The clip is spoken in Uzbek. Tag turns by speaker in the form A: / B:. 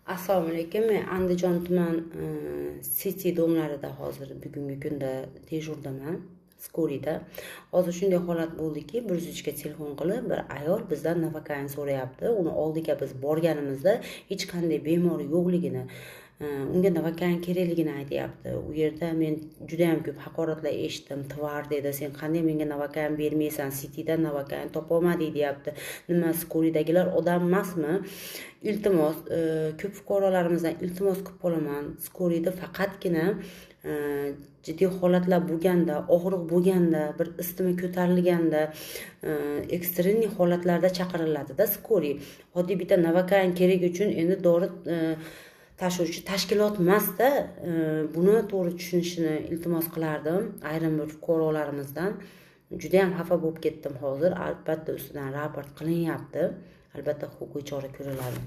A: Assalomu alaykum. Men Andijon tuman City дом larida hozir bugungi kunda дежур daman, скорый da. Hozir shunday holat bo'ldiki, 103 ga telefon qilib, bir ayol bizdan novokain so'rayapti. Uni oldiga biz borganimizda hech qanday bemor yo'qligini, unga novokain kerakligini aytyapti. U yerda men judayam ko'p haqoratlar eshitdim. "Тварь", dedi, "sen qanday menga novokain bermaysan, Citydan novokain topolmadik", deyapti. Nima, скорый dagilar odam emasmi? Iltimos, ko'p fuqarolarimizdan iltimos qilib qolaman, скорый da faqatgina jiddiy holatlar bo'lganda, og'riq bo'lganda, bir isitma ko'tarilganda, экстренный holatlarda chaqiriladida скорый. Oddiy bitta novokain kerak uchun endi dori tashuvchi tashkilot emasda. Buni to'g'ri tushunishini iltimos qilardim ayrim bir fuqarolarimizdan. Judayam xafa bo'lib ketdim hozir. Albatta, ustidan raport qilinyapti, albatta huquqiy chora ko'riladi.